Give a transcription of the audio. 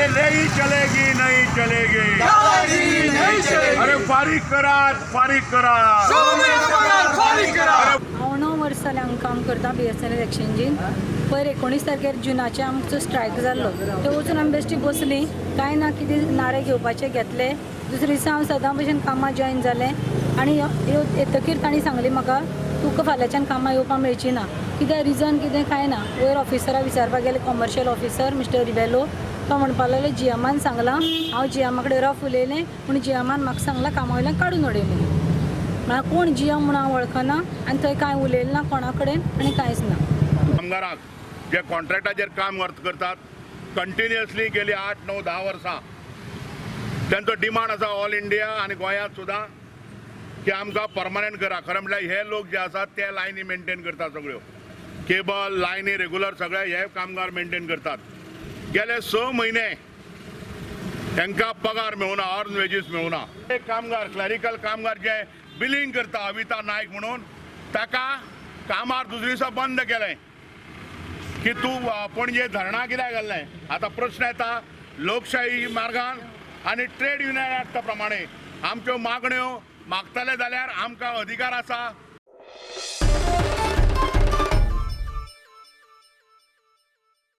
अरे नहीं चलेगी, नहीं चलेगी। दादागिरी नहीं चलेगी। अरे फारीक करात, फारीक करात। फारीक करा। हांव 9 वर्स जालें हांगा काम करता बीएसएनएल एक्सचेंजीन। पयर 19 तारखेर जुनाचे आमचो स्ट्रायक जाल्लो, थंय वचून आमी बेश्टी बसली, कांय ना कितें नारे घेवपाचे घेतले। दुसरे दिसा हांव सदां भशेन कामां जॉयन जालें आनी येतकीर तांणी सांगलें म्हाका, तुका फाल्यांच्यान कामां येवपाक मेळची ना। कितें रिजन कितें कांय ना। वयर ऑफिसराक विचारपाक गेलें, कॉमर्शियल ऑफिसर मिस्टर रिबेलो, तो म्हणपाक लागलो जीएमान सांगलां। हांव जीएमा कडेन रफ उलयलें पूण जीएमान म्हाका सांगलां कामा वयल्यान काडून उडय म्हणून। म्हळ्यार कोण जीएम म्हणून हांव वळखना आनी थंय कांय उलयलें ना कोणा कडेन आनी कांयच ना। कामगारांक जे कॉन्ट्रॅक्टाचेर काम करतात कंटिन्युअसली गेली 8, 9, 10 वर्सां, तेंचो डिमांड आसा ऑल इंडिया आनी गोंयांत सुद्दां की आमकां परमनंट करा। खरें म्हटल्यार हे लोक जे आसात ते लायनी मेंटेन करतात सगळ्यो, केबल लायनी रेगुलर सगळे हे कामगार मेंटेन करतात। गेले 6 म्हयने तांकां पगार मेळुना, अर्न वेजीस मेळुना। एक कामगार, क्लरिकल कामगार जे बिलींग करता अविता नायक म्हणून, ताका कामार दुसरे दिसा बंद केलें की तूं पणजे धरणां कित्याक घाल्लें। आतां प्रश्न येता, लोकशाही मार्गान आनी ट्रेड युनियन एक्टा प्रमाणे आमच्यो मागण्यो मागतले जाल्यार आमकां अधिकार आसा।